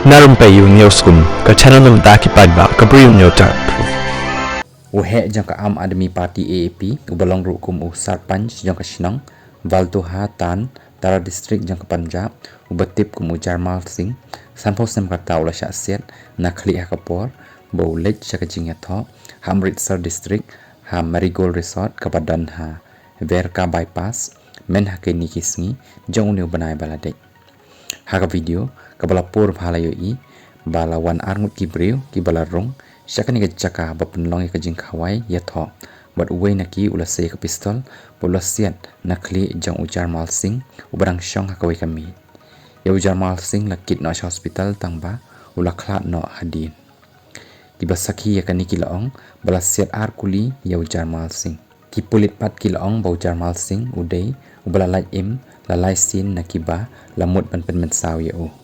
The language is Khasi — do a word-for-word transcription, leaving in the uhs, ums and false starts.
Na Rympei U News kum ka channel na bynta ki paidbah ka briew nyo tap. U heh jong ka Aam Aadmi Party A A P uba long ruh kum u Sarpanch jong ka shnong Valtoha Tan, Tara District jong ka Punjab, uba tip kum u Jarmal Singh, sanphew snem kata u la shah siat na khlieh ha ka por ba u leit sha ka jingïathoh ha Amritsar District ha Marigold Resort kaba don ha Verka Bypass, myn ha kine ki sngi jong une u bnai ba la dei. Ha ka video kaba la pur bha la ïohi ba la wan arngut ki briew kiba la rung sha kane ka jaka ba pynlong ïa ka jingkhawai ïathoh, bad uwei na ki u la sei ka pistol bad u la siat na khlieh jong u Jarmal Singh uba dang shong ha kawei ka miej. Ïa u Jarmal Singh la kit noh sha hospital tang ba u la khlad noh hadien. Kiba sakhi ïa kane ki la ong ba la siat ar kuli ïa u Jarmal Singh. Ki pulit pat ki la ong ba u Jarmal Singh u dei uba la lait im la lai sien na kiba la mut ban pynmynsaw ïa u.